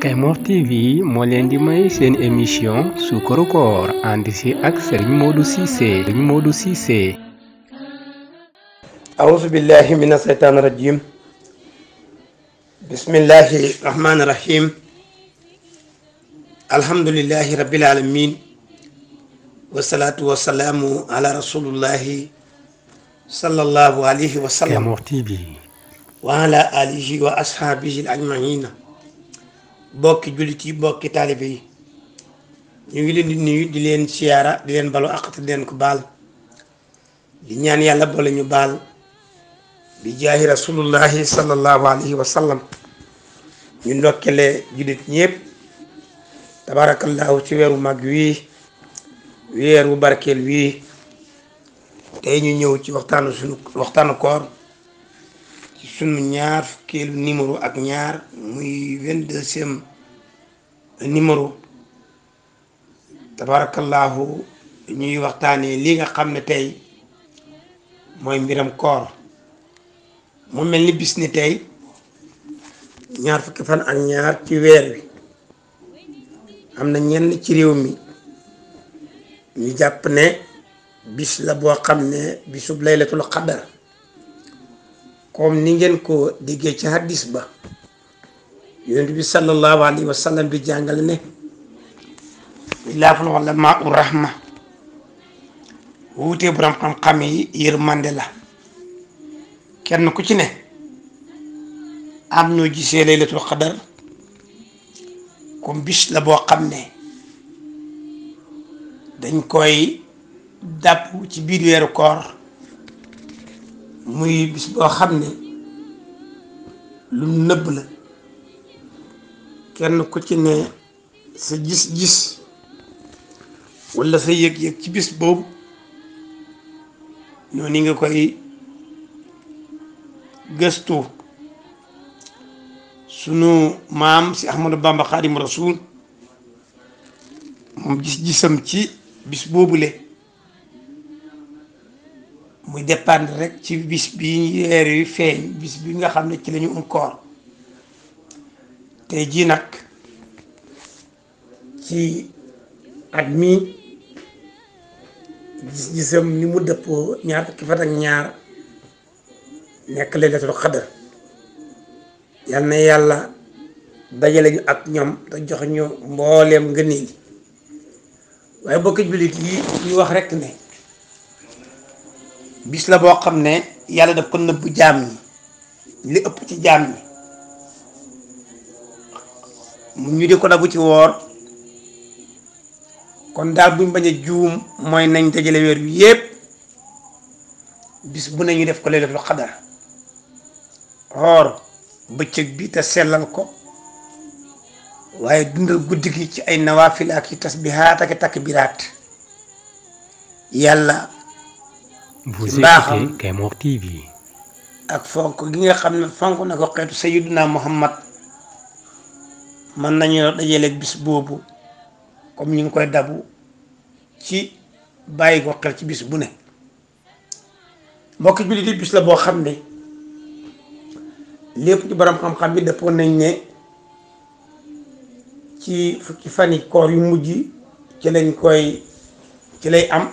Kaymoor TV moo leen di may seen émission Suukaru Koor ànd si ak Serigne Modou Cissé. A'uuzu billahi mina shaytaani rajiim. Bismillahi rahmaani rahiim. Alhamdulillahi rabbil aalamiin. Wasalaatu wasalaamu ala rasulillahi sallallahu alayhi wa sallam. Kaymoor TV. wa ala alihi wa ashaabihi ajmahiina. bokki jullit yi bokki taalibe yi ñu ngi leen di nuyu di leen siyaara di leen balu àq te di leen ko baal di ñaan yàlla boole ñu baal bi jaahi rasulullahi sallallahu alayhi wa sallam. ñu ndokkele jullit ñëpp tabarakallahu ci weeru mag wii weeru barkeel wii tey ñu ñëw ci waxtaanu koor ci sunu ñaar fukkeelu numéro ak ñaar muy 22e numéro tabarakallahu ñuy waxtaanee li nga xam ne tey mooy mbiram koor. mu mel ni bis ni tey ñaar fukki fan ak ñaar ci weer wi am na ñenn ci réew mi ñu jàpp ne bis la boo xam ne bisub laylatul xadar comme ni ngeen ko déggee ci hadis ba yonent bi sallallahu alayhi wa sallam bi jàngale ne ilaaful ulamaa u rahma wuutee borom xam-xam yi yërmande la. kenn ku ci ne am ñoo gisee laylatul xadar comme bis la boo xam ne dañ koy dàpp ci biir weeru koor muy bis boo xam ne lu nëbb la. kenn ku ci ne sa gis-gis walla sa yëg-yëg ci bis boobu noonu nga koy gëstu. sunu maam si Ahmadou Bamba Xaadimu Rasuul moom gis-gisam ci bis boobule muy dépendre rek ci bis bi weer yu feeñ bis bi nga xam ne ci lañu koor. tey jii nag ci at mi gis-gisam ni mu dëppoo ñaar fukki fan ak ñaar nekk laylatul xadar. yal na yàlla dajale ñu ak ñoom te jox ñu mbooleem ngëneel yi. waaye bokki jullit yi ñu wax rekk ne bis la boo xam ne yàlla daf ko nëbb jaam ñi li ëpp ci jaam ñi ñu di ko dabu ci woor. kon daal buñ bañ a juum mooy nañ dajale weer wi yépp bis bu ne ñu def ko laylatul xadar xoor bëccëg bi te sellal ko waaye dundal guddi gi ci ay nawaafil ak i tasbihaat ak i takbiraat. yàlla Vous mbaaxam écoutez Kaymoor TV. ak fonk gi nga xam ne fonk na ko xeetu sayyiduna Muhammad mën nañu dajaleeg bis boobu comme ñu ngi koy dabu ci bàyyi ko xel ci bis bu ne. mbokki jullit yi bis la boo xam ne lépp ci borom xam-xam bi dëppoon nañ ne ci fukki fani koor yu mujj ci lay am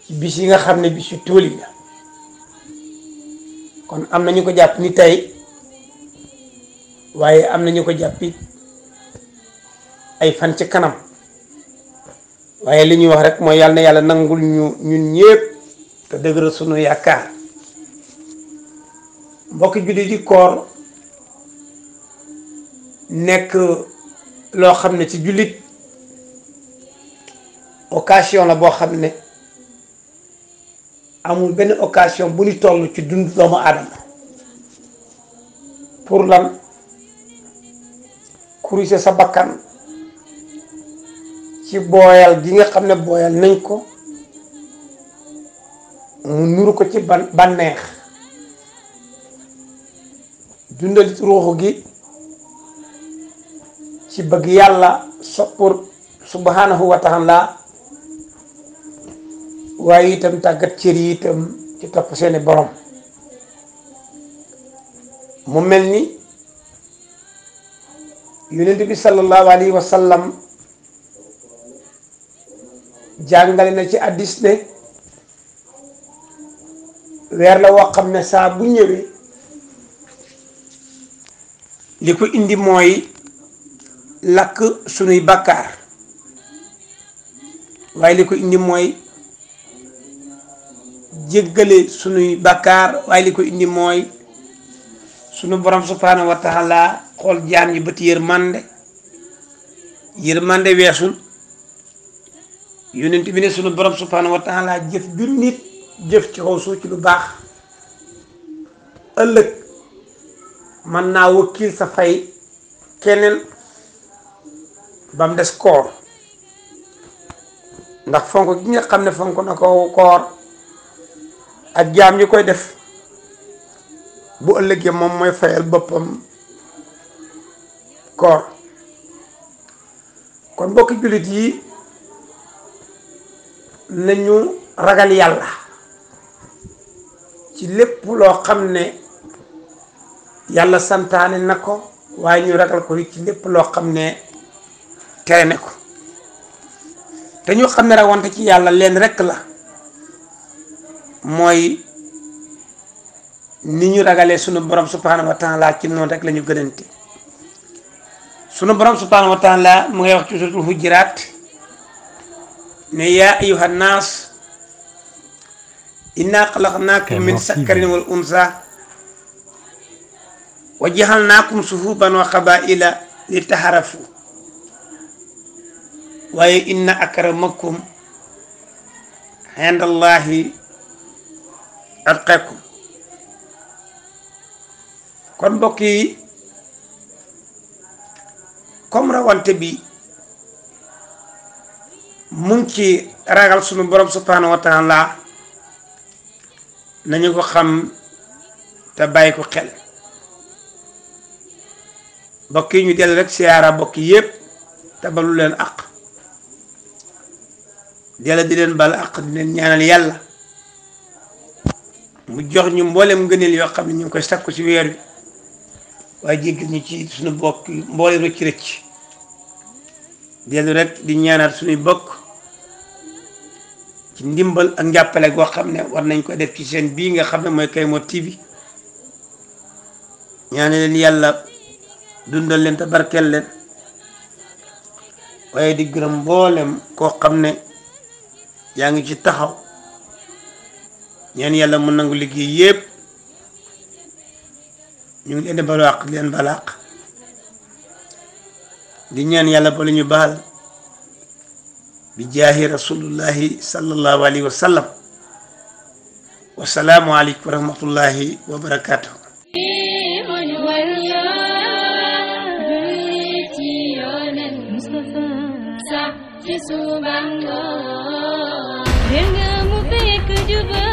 ci bis yi nga xam ne bis yu tóoli la. kon am na ñu ko jàpp ni tey waaye am na ñu ko jàppi ay fan ci kanam waaye li ñuy wax rek mooy yàlla na yàlla nangul ñu ñun ñépp te dëgëral sunu yaakaar. mbokki jullit yi koor nekk loo xam ne ci jullit occasion la boo xam ne amul benn occasion bu ñu toll ci dund doomu aadama pour lan corriger sa bakkan ci booyal gi nga xam ne booyal nañ ko mu nuru ko ci bànneex dundal ruuxu gi ci bëgg yàlla soppur subhanahu wa taala waaye itam tàggat cër yi itam ci topp seeni borom mu mel ni yonent bi sallallahu alayhi wa sallam jàngale na ci hadiis ne weer la woo xam ne saa bu ñëwee li ko indi mooy lakk sunuy bàkkaar waaye li ko indi mooy jéggale sunuy bàkkaar waaye li ko indi mooy sunu borom subhanahu wa taala xool jaam yi bët yërmande weesul yonent bi ne sunu borom subhanahu wa taala jëf bir nit jëf ci kaw suuf ci lu baax ëllëg mën naa wakiil sa fay keneen ba mu des koor ndax fonk gi nga xam ne fonk na ko koor ak jaam yi koy def bu ëllëgee moom mooy fayal boppam koor kon mbokki jullit yi nañu ragal yàlla ci lépp loo xam ne yàlla santaane na ko waaye ñu ragal ko ci lépp loo xam ne tere ne ko te ñu xam ne rawante ci yàlla leen rekk la mooy ni ñu ragalee sunu borom subhanahu wa taala ci noonu rek la ñu gënante sunu borom subhanahu wa taala mu ngay wax ci suratul Hujuraat ne yaa ayyuhan naas inna xalaqnaakum min sakarin wal unsa wa jaxalnaakum suhuban wa qabaila li taxarafu waaye inna akramakum indallahi atqakum kon mbokk yi comme rawante bi mu ngi ci ragal sunu borom subhanahu wa taala nañu ko xam te bàyyi ko xel mbokk yi ñu del rek siyaara mbokk yépp te balu leen àq dela di leen bal àq di leen ñaanal yàlla mu jox ñu mboolem ngëneel yoo xam ne ñu ngi koy sakku ci weer wi waaye jéggal ñu ci suñu bokk mboolem rëcc rëcc dellu rek di ñaanal suñuy bokk ci ndimbal ak njàppale goo xam ne war nañ ko def ci seen bii nga xam ne mooy Kaymo TV ñaane leen yàlla dundal leen te barkeel leen waaye di gërëm mboolem koo xam ne yaa ngi ci taxaw ñaan yàlla mu nangu liggéey yépp ñu ngi leen di balaax di leen balaax di ñaan yàlla ba lu ñu baal bi jaahi rasulullahi sallallahu alayhi wa sallam wasalaamu aleykum wa rahmatullahi wa barakatuh Dengan mu juga